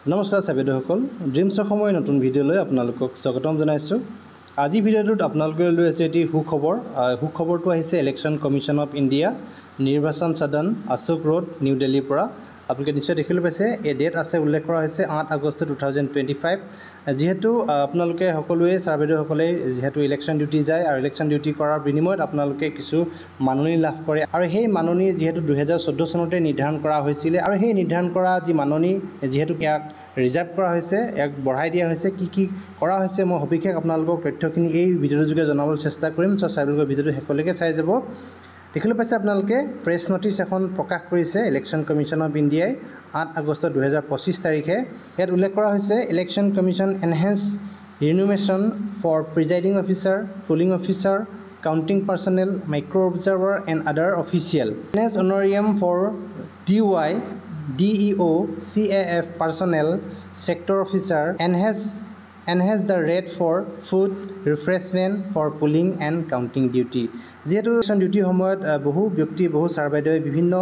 নমস্কাৰ ছাৰ বাইদেউসকল, ড্ৰিমছ অসমৰ নতুন ভিডিঅ'লৈ আপোনালোকক স্বাগতম জনাইছোঁ। আজি ভিডিঅ'টোত আপোনালোকে লৈ আছে এটি সুখবৰ। সুখবৰটো আহিছে ইলেকশ্যন কমিশ্যন অফ ইণ্ডিয়া, নিৰ্বাচন সদন, অশোক ৰোড, নিউ দিল্লীৰ পৰা। আপোনালোকে নিশ্চয় দেখিবলৈ পাইছে, এই ডেট আছে, উল্লেখ কৰা হৈছে 8 আগষ্ট 2025। যিহেতু আপোনালোকে সকলোৱে, ছাৰ বাইদেউসকলে যিহেতু ইলেকশ্যন ডিউটি যায় আৰু ইলেকশ্যন ডিউটি কৰাৰ বিনিময়ত আপোনালোকে কিছু মাননি লাভ কৰে আৰু সেই মাননি যিহেতু 2014 চনতে নিৰ্ধাৰণ কৰা হৈছিলে আৰু সেই নিৰ্ধাৰণ কৰা যি মাননি, যিহেতু ইয়াক ৰিজাৰ্ভ কৰা হৈছে, ইয়াক বঢ়াই দিয়া হৈছে, কি কি কৰা হৈছে, মই সবিশেষ আপোনালোকক তথ্যখিনি এই ভিডিঅ'টোৰ যোগে জনাবলৈ চেষ্টা কৰিম। চ' ছাৰ, ভিডিঅ'টো শেষলৈকে চাই যাব। দেখিবলৈ পাইছে আপোনালোকে, প্ৰেছ নটিচ এখন প্ৰকাশ কৰিছে ইলেকশ্যন কমিশ্যন অফ ইণ্ডিয়াই 8 আগষ্ট 2025 তাৰিখে। ইয়াত উল্লেখ কৰা হৈছে, "Election Commission enhance remuneration for presiding officer, polling officer, counting personnel, micro observer and other official. Enhance honorarium for DY, DEO, CAF personnel, sector officer. Enhance the rate for food refreshment for polling and counting duty." যিহেতু ডিউটিৰ সময়ত বহু ব্যক্তি, বহু sir বাইদেৱে বিভিন্ন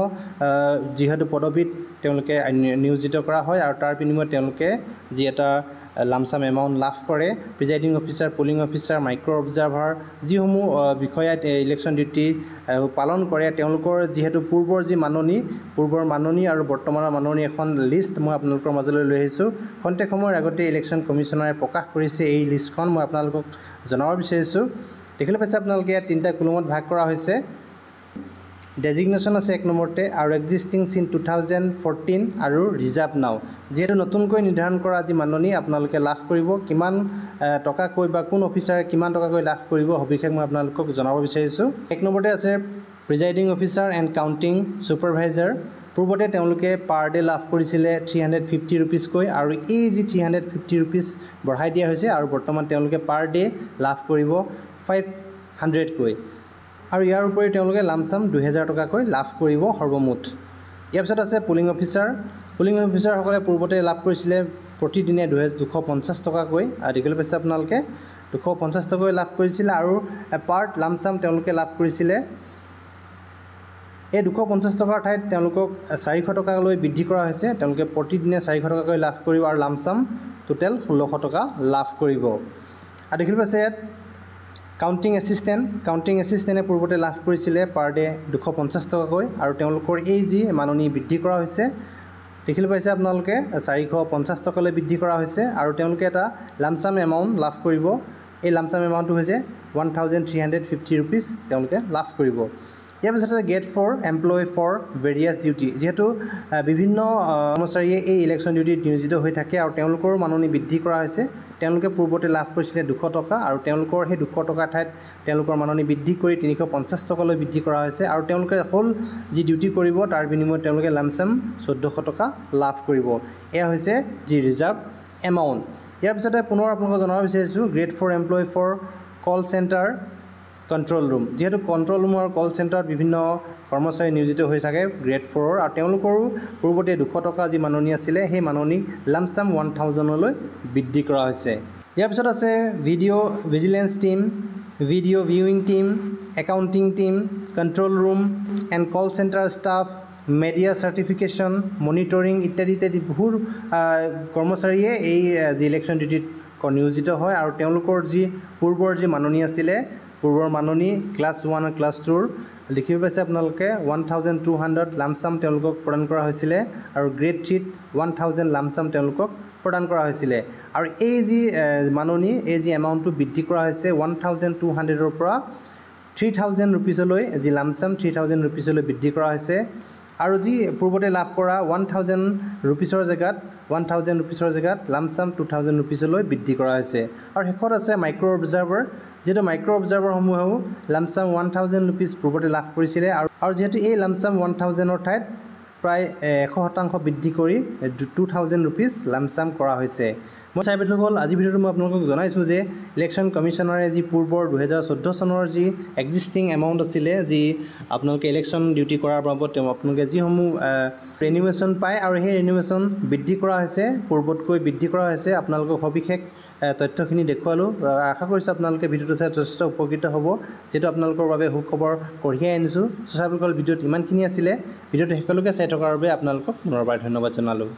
যিহেতু পদবীত তেওঁলোকে নিয়োজিত কৰা হয় আৰু তাৰ বিনিময়ত তেওঁলোকে যি এটা লামচাম এমাউণ্ট লাভ কৰে, presiding officer, polling officer, micro observer, যিসমূহ বিষয়াই ইলেকশ্যন ডিউটি পালন কৰে, তেওঁলোকৰ যিহেতু পূৰ্বৰ মাননি আৰু বৰ্তমানৰ মাননি এখন লিষ্ট মই আপোনালোকৰ মাজলৈ লৈ আহিছোঁ। খন্তেক সময়ৰ আগতে ইলেকশ্যন কমিশ্যনাৰে প্ৰকাশ কৰিছে এই লিষ্টখন, মই আপোনালোকক জনাব বিচাৰিছোঁ। দেখিবলৈ পাইছে আপোনালোকে, ইয়াত তিনিটা কলমত ভাগ কৰা হৈছে। ডেজিগনেশ্যন আছে এক নম্বৰতে আৰু এক্সিষ্টিং চিন্স 2014 আৰু ৰিজাৰ্ভ নাও। যিহেতু নতুনকৈ নিৰ্ধাৰণ কৰা যি মাননি আপোনালোকে লাভ কৰিব, কিমান টকাকৈ বা কোন অফিচাৰে কিমান টকাকৈ লাভ কৰিব, সবিশেষ মই আপোনালোকক জনাব বিচাৰিছোঁ। এক নম্বৰতে আছে presiding officer and counting supervisor। পূৰ্বতে তেওঁলোকে পাৰ ডে লাভ কৰিছিলে 350 ৰুপিজকৈ আৰু এই যি 350 ৰুপিজ বঢ়াই দিয়া হৈছে আৰু বৰ্তমান তেওঁলোকে পাৰ ডে লাভ কৰিব 500কৈ আৰু ইয়াৰ উপৰি তেওঁলোকে লামচাম 2000 টকাকৈ লাভ কৰিব সৰ্বমুঠ। ইয়াৰ পিছত আছে পুলিং অফিচাৰ। পুলিং অফিচাৰসকলে পূৰ্বতে লাভ কৰিছিলে প্ৰতিদিনে 250 টকাকৈ। দেখিবলৈ পাইছে আপোনালোকে, 250 টকাকৈ লাভ কৰিছিলে আৰু পাৰ্ট লামচাম তেওঁলোকে লাভ কৰিছিলে। এই 250 টকাৰ ঠাইত তেওঁলোকক 400 টকালৈ বৃদ্ধি কৰা হৈছে। তেওঁলোকে প্ৰতিদিনে 400 টকাকৈ লাভ কৰিব আৰু লামচাম টোটেল 1600 টকা লাভ কৰিব। আৰু দেখিবলৈ পাইছে ইয়াত কাউণ্টিং এছিষ্টেণ্ট। কাউণ্টিং এছিষ্টেণ্টে পূৰ্বতে লাভ কৰিছিলে পাৰ ডে 250 টকাকৈ আৰু তেওঁলোকৰ এই যি মাননি বৃদ্ধি কৰা হৈছে, দেখিবলৈ পাইছে আপোনালোকে, 450 টকালৈ বৃদ্ধি কৰা হৈছে আৰু তেওঁলোকে এটা লামচাম এমাউণ্ট লাভ কৰিব। এই লামচাম এমাউণ্টটো হৈছে 1350 rupees তেওঁলোকে লাভ কৰিব। ইয়াৰ পিছতে grade 4 employee for various duty। যিহেতু বিভিন্ন কৰ্মচাৰীয়ে এই ইলেকশ্যন ডিউটিত নিয়োজিত হৈ থাকে আৰু তেওঁলোকৰো মাননি বৃদ্ধি কৰা হৈছে। তেওঁলোকে পূৰ্বতে লাভ কৰিছিলে 200 টকা আৰু তেওঁলোকৰ সেই 200 টকাৰ ঠাইত তেওঁলোকৰ মাননি বৃদ্ধি কৰি 350 টকালৈ বৃদ্ধি কৰা হৈছে আৰু তেওঁলোকে হ'ল যি ডিউটি কৰিব, তাৰ বিনিময়ত তেওঁলোকে লামচাম 1400 টকা লাভ কৰিব। এয়া হৈছে যি ৰিজাৰ্ভ এমাউণ্ট। ইয়াৰ পিছতে পুনৰ আপোনালোকক জনাব বিচাৰিছোঁ, grade 4 employee for call centre, control room। যিহেতু কণ্ট্ৰল ৰুম আৰু কল চেণ্টাৰত বিভিন্ন কৰ্মচাৰী নিয়োজিত হৈ থাকে গ্ৰেড ফ'ৰৰ আৰু তেওঁলোকৰো পূৰ্বতে 200 টকা যি মাননি আছিলে, সেই মাননি লামচাম 1000লৈ বৃদ্ধি কৰা হৈছে। ইয়াৰ পিছত আছে video vigilance team, video viewing team, accounting team, control room and call centre staff, media certification, monitoring ইত্যাদি ইত্যাদি বহুত কৰ্মচাৰীয়ে এই যি ইলেকশ্যন ডিউটিত নিয়োজিত হয় আৰু তেওঁলোকৰ যি পূৰ্বৰ যি মাননি আছিলে, পূৰ্বৰ মাননি ক্লাছ ওৱান আৰু ক্লাছ টুৰ দেখিব পাইছে আপোনালোকে, 1200 লামচাম তেওঁলোকক প্ৰদান কৰা হৈছিলে আৰু গ্ৰেড থ্ৰীত 1000 লামচাম তেওঁলোকক প্ৰদান কৰা হৈছিলে। আৰু এই যি মাননি, এই যি এমাউণ্টটো বৃদ্ধি কৰা হৈছে 1200ৰ পৰা 3000 ৰুপিজলৈ, যি লামচাম 3000 ৰুপিজলৈ বৃদ্ধি কৰা হৈছে আৰু যি পূৰ্বতে লাভ কৰা 1000 ৰুপিজৰ জেগাত লামচাম 2000 ৰুপিজলৈ বৃদ্ধি কৰা হৈছে। আৰু শেষত আছে মাইক্ৰ' অবজাৰ্ভাৰ। যিহেতু মাইক্ৰ' অবজাৰ্ভাৰসমূহেও লামচাম 1000 ৰুপিজ পূৰ্বতে লাভ কৰিছিলে আৰু যিহেতু এই লামচাম 1000ৰ ঠাইত প্ৰায় 100% বৃদ্ধি কৰি 2000 ৰুপিজ লামচাম কৰা হৈছে। মই চাই হ'ল, আজিৰ ভিডিঅ'টো মই আপোনালোকক জনাইছোঁ যে ইলেকশ্যন কমিশ্যনাৰে যি পূৰ্বৰ 2014 চনৰ যি এক্সিষ্টিং এমাউণ্ট আছিলে, যি আপোনালোকে ইলেকশ্যন ডিউটি কৰাৰ বাবদ তেওঁ আপোনালোকে যিসমূহ ৰেনিউমেশ্যন পায় আৰু সেই ৰেনিউমেশ্যন বৃদ্ধি কৰা হৈছে, পূৰ্বতকৈ বৃদ্ধি কৰা হৈছে। আপোনালোকক সবিশেষ তথ্যখিনি দেখুৱালোঁ। আশা কৰিছোঁ আপোনালোকে ভিডিঅ'টো চাই যথেষ্ট উপকৃত হ'ব, যিহেতু আপোনালোকৰ বাবে সুখবৰ কঢ়িয়াই আনিছোঁ। চ' ভিডিঅ'ত ইমানখিনি আছিলে। ভিডিঅ'টো শেষলৈকে চাই থকাৰ বাবে আপোনালোকক পুনৰবাৰ ধন্যবাদ জনালোঁ।